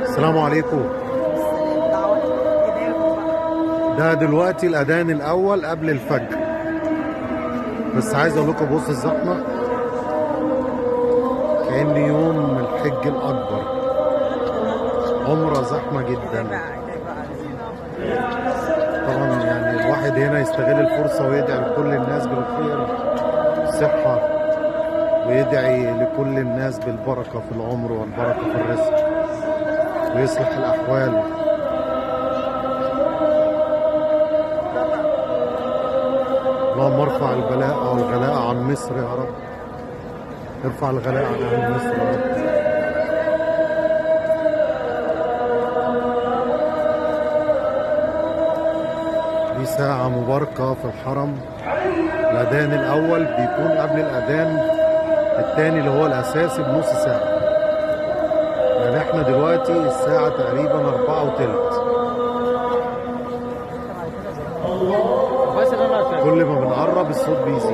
السلام عليكم. ده دلوقتي الأذان الأول قبل الفجر، بس عايز أقول لكم بص الزحمة كأن يوم الحج الأكبر، عمرة زحمة جدا. طبعا يعني الواحد هنا يستغل الفرصة ويدعي لكل الناس بالخير الصحة، ويدعي لكل الناس بالبركة في العمر والبركة في الرزق، ويصلح الأحوال. اللهم ارفع البلاء والغلاء عن مصر يا رب، ارفع الغلاء عن أهل مصر يا رب. دي ساعة مباركة في الحرم. الأذان الأول بيكون قبل الأذان الثاني اللي هو الأساسي بنص ساعة، يعني احنا دلوقتي الساعة تقريبا 4:20. كل ما بنقرب الصوت بيزيد.